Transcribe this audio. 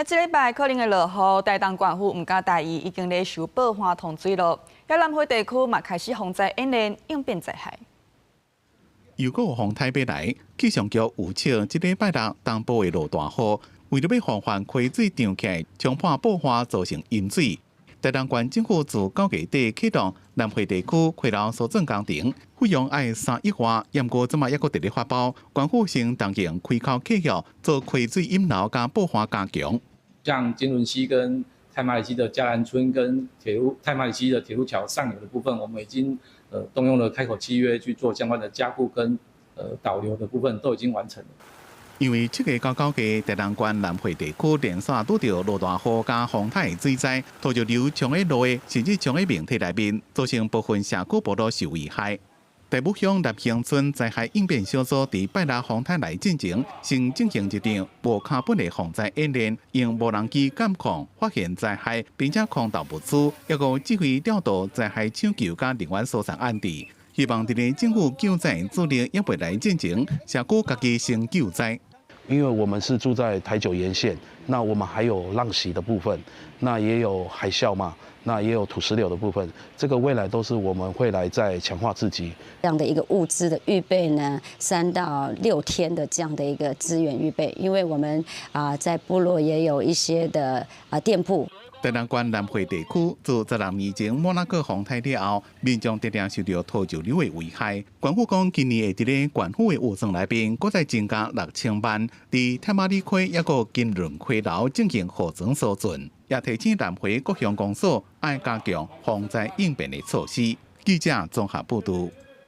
這禮拜可能會落雨，台東縣府毋敢大意，已經咧收報旱通水囉。遐南迴地區嘛開始防災演練，應變災害。又閣有風颱欲來，氣象局預測這禮拜六東部會落大雨，為著欲防範溪水漲起來，沖破報岸造成淹水。台東縣政府自9月底啟動南迴地區溪流疏浚工程，費用愛3億外，毋過這馬猶閣佇咧發包。縣府先動用開口契約做溪水引流佮報岸加強。像金崙溪跟太麻里溪的嘉蘭村跟鐵路太麻里溪的鐵路橋上游的部分，我們已經動用了開口契約去做相關的加固跟導流的部分都已經完成了。因為7月到9月，台東縣南迴地區連續拄著落大雨佮風颱水災，土石流衝佇路的，甚至衝佇民宅內面，造成部分社區部落受危害。大武鄉立興村災害應變小組佇拜六風颱來進前，先進行一場無跤本的防災演練，用無人機監控發現災害，並且空投物資，抑閣指揮調度災害搶救佮人員疏散安置。希望佇咧政府救災主力猶未來進前，社區家己先救災。因為我們是住在台九沿線，那我們還有浪襲的部分，那也有海嘯嘛，那也有土石流的部分，這個未來都是我們會來再強化自己。這樣的一個物資的預備呢，3到6天的這樣的一個資源預備，因為我們啊在部落也有一些的啊店鋪。台東縣南迴地區自16年前莫拉克風颱了後，民眾常常受著土石流的危害。縣府講，今年會佇咧縣府的預算內面，閣再增加6000萬，佇太麻里溪抑閣金崙溪流進行河床疏浚，也提醒南迴各鄉公所愛加強防災應變的措施。記者綜合報導。